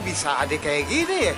bisa ada kayak gini ya?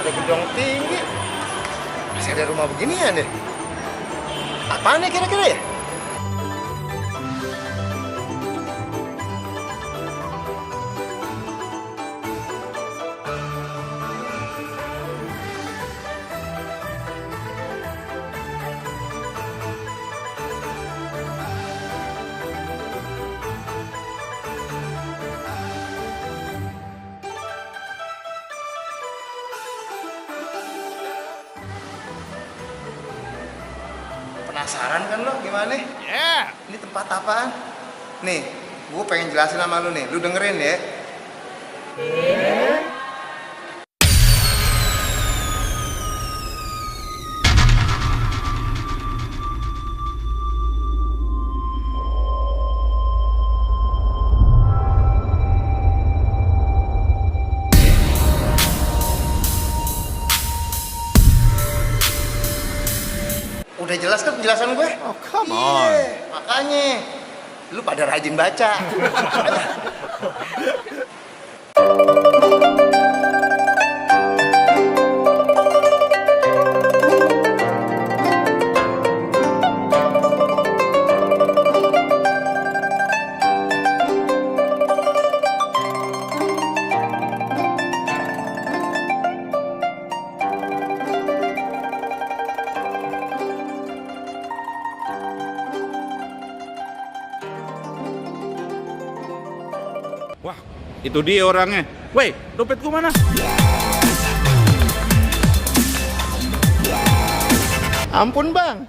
Ada gedung tinggi, masih ada rumah beginian deh. Apaan ya kira-kira ya? Penasaran kan lo gimana? Ya. Ini tempat apaan? Nih, gue pengen jelasin sama lu nih, lu dengerin ya. Udah jelas kan penjelasan gue? Oh, come Iya, on. makanya lu pada rajin baca. Wah, itu dia orangnya. Woi, dompetku mana? Ampun bang.